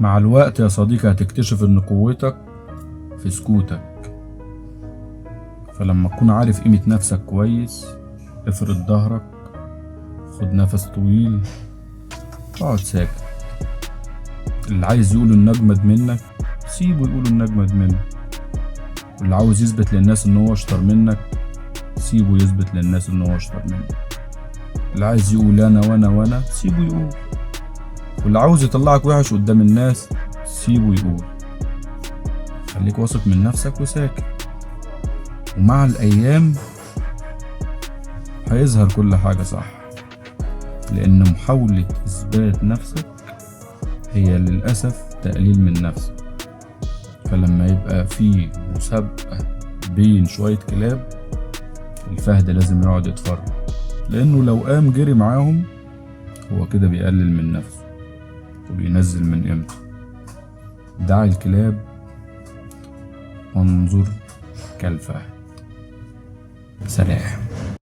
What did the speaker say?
مع الوقت يا صديقي هتكتشف ان قوتك في سكوتك. فلما تكون عارف قيمة نفسك كويس، افرد ظهرك، خد نفس طويل، اقعد ساكت. اللي عايز يقول انه اجمد منك سيبه يقول انه اجمد منك، واللي عاوز يثبت للناس ان هو اشطر منك سيبه يثبت للناس ان هو اشطر منك. اللي عايز يقول انا وانا وانا سيبه يقول، واللي عاوز يطلعك وحش قدام الناس سيبه يقول. خليك واثق من نفسك وساكت، ومع الايام هيظهر كل حاجة صح، لان محاولة اثبات نفسك هي للأسف تقليل من نفسك. فلما يبقى في مسابقة بين شوية كلاب، الفهد لازم يقعد يتفرج، لأنه لو قام جري معاهم هو كده بيقلل من نفسه وبينزل من قيمته. دع الكلاب وانظر كالفهد. سلام.